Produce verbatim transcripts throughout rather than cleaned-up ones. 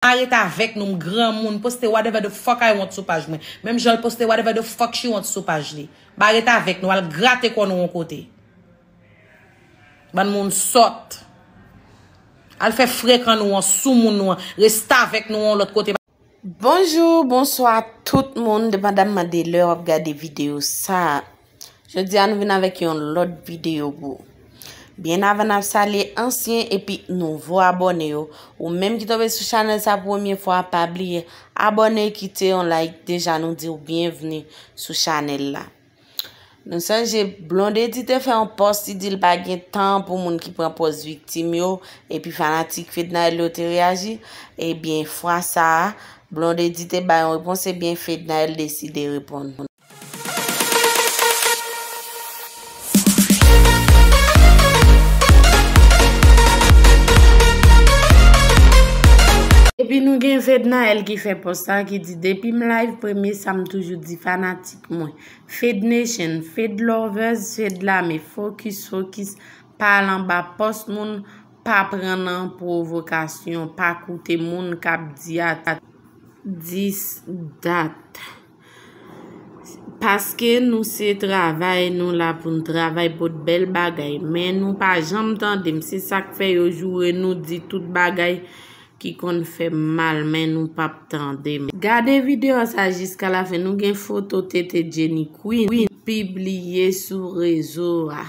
Pa ret avèk nou, m granmoun, poste whatever the fuck I want sou paj mwen. Menm jan l poste whatever the fuck she want sou paj li. Pa ret avèk nou, al grate kò nou yon kote. Bann moun sòt. Al fè frekan nou an, soumoun nou an, restavèk nou an lòt kote. Bonjou, bonswa tout moun, depandamman de lè w ap gade videyo sa a. Jodi a nou vin avèk yon lòt videyo pou ou. Byen avan n ap salye ansyen epi nouvo abòne yo, ou menm ki tonbe sou chanèl sa premye fwa, pa bliye abòne, kite yon like, deja nou di w byenvni sou chanèl la. Nou sonje Blondedy te fè yon pòs, li di l pa gen tan pou moun ki pran pòz viktim yo, epi fanatik Fednaelle yo te reyaji. Ebyen, fwa sa a, Blondedy te bay yon repons, ebyen, Fednaelle deside reponn. Epi nou gen Fednaelle ki fè pòs sa, ki di, depi m live premye sa m toujou di fanatik mwen, Fed Nation, Fed Lovers, Fed Lame, focus, focus, pa al anba pòs moun, pa pran nan pwovokasyon, pa koute moun k ap di a dis dat. Paske nou se travay, nou la pou n travay, pot bèl bagay. Men nou pa janm tande m. Se sa k fè yo joure nou, di tout bagay ki konn fè m mal, men nou p ap tande m. Gade videyo sa jiska lafen. Nou gen foto Tete Jenny Queen pibliye sou rezo a.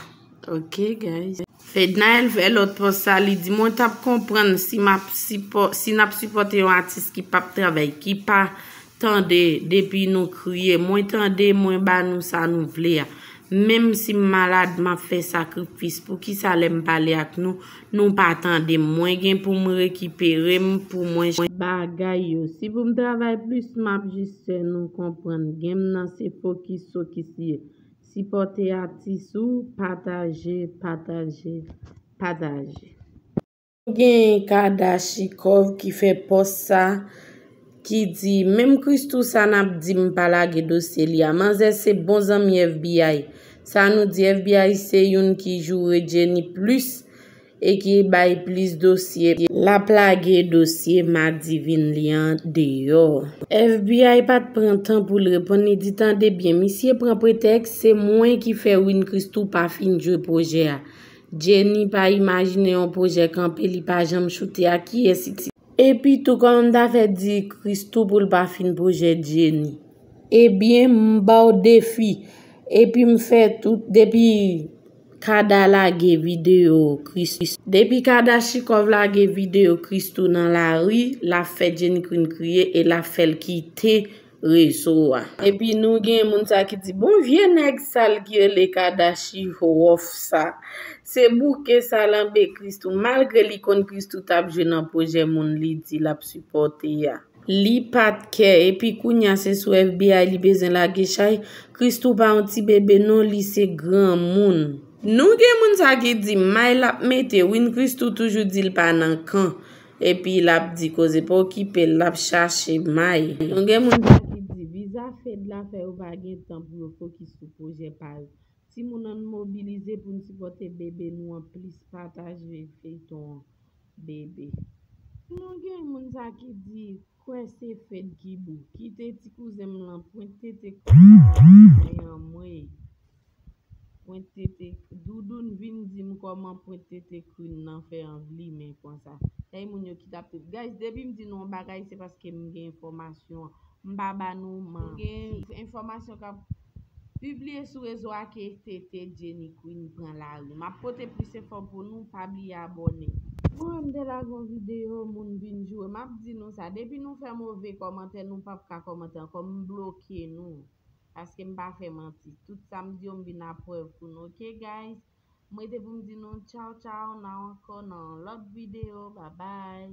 Ok, guys. Fednaelle fè lòt pòs sa, li di, mwen t ap konprann si m ap sipò-, si n ap sipòte yon atis ki p ap travay, ki pa tande depi nou kriye. Mwen tande, mwen ba nou sa nou vle a. Menm si m malad, m ap fè sakrifis. Poukisa lè m pale ak nou, nou pa tande m? Mwen gen pou m rekipere m pou mwen. Bagay yo. Si pou m travay plis, m ap jis fè nou konprann. Game nan se fokis, fokis li ye. Sipòte atis ou, pataje, pataje, pataje. Gen Kadashikov ki fè pòs sa, ki di, menm Christoo sa n ap di m pa lage dosye li a. Manzè se bon zanmi F B I. Sa nou di, F B I se youn ki joure Jenny plis e ki bay plis dosye. L ap lage dosye Madivine li an deyò. F B I pa t pran tan pou l reponn, li di, tande byen, misye pran pretèks, se mwen ki fè Win Christoo pa fin jwe pwojè a. Jenny pa imajine yon pwojè kanpe, li pa janm choute a kiyès iti. Epi tou, kòman m ta fè di Christoo pou l pa fin pwojè Jenny? Ebyen, m ba w defi. Epi m fè tout, depi Kada lage videyo Christoo. Depi Kadashikov lage videyo Christoo nan lari, l ap fè Jenny Queen kriye e l ap fè l kite rezo a. Epi nou gen moun sa ki di, bon vye nèg sal ki rele Kadashi Hoff sa. Se bouke salanbe Christoo. Malgre li konn Christoo t ap jwe nan pwojè moun li di l ap sipòte a. Li pa t kè. Epi kounya se sou F B I li bezwen lage chay. Christoo pa yon ti bebe non, li se granmoun. Nou gen moun sa ki di, may l ap mete, Win Christoo toujou di l pa nan kan. Epi l ap di koze pa okipe l, l ap chache may. Nou gen moun sa ki di, viza Fed la fè yo pa gen tan pou yo fokis sou pwojè pa yo. Timoun, ann mobilize pou n sipòte bebe nou an plis, pataje feyton an, bebe. Nou gen moun sa ki di, kwè se Fed ki bou. Kite ti kouzen m lan pwent tete kouzen an mwen. Pwent tete, Doudoun vin di m kòman pwent tete Queen nan fè anvi limen konsa. Tèl moun yo ki t ap tout. Guys, depi m di nou yon bagay, se paske m gen enfòmasyon an. M pa ba nou manti. M gen enfòmasyon k ap pibliye sou rezo a ke Tete Jenny Queen pran lari. M ap pote plis enfò pou nou, pa bliye abòne. Mwen, m te lage yon videyo, moun vin joure. M ap di nou sa, depi nou fè move kòmantè, nou p ap ka kòmante ankò, m bloke nou. Paske m pa fè manti. Tout sa m di yo, m vin a prèv pou nou. Ok, guys? M rete pou m di nou tchaw, tchaw, n a ankò nan lòt videyo. Babay.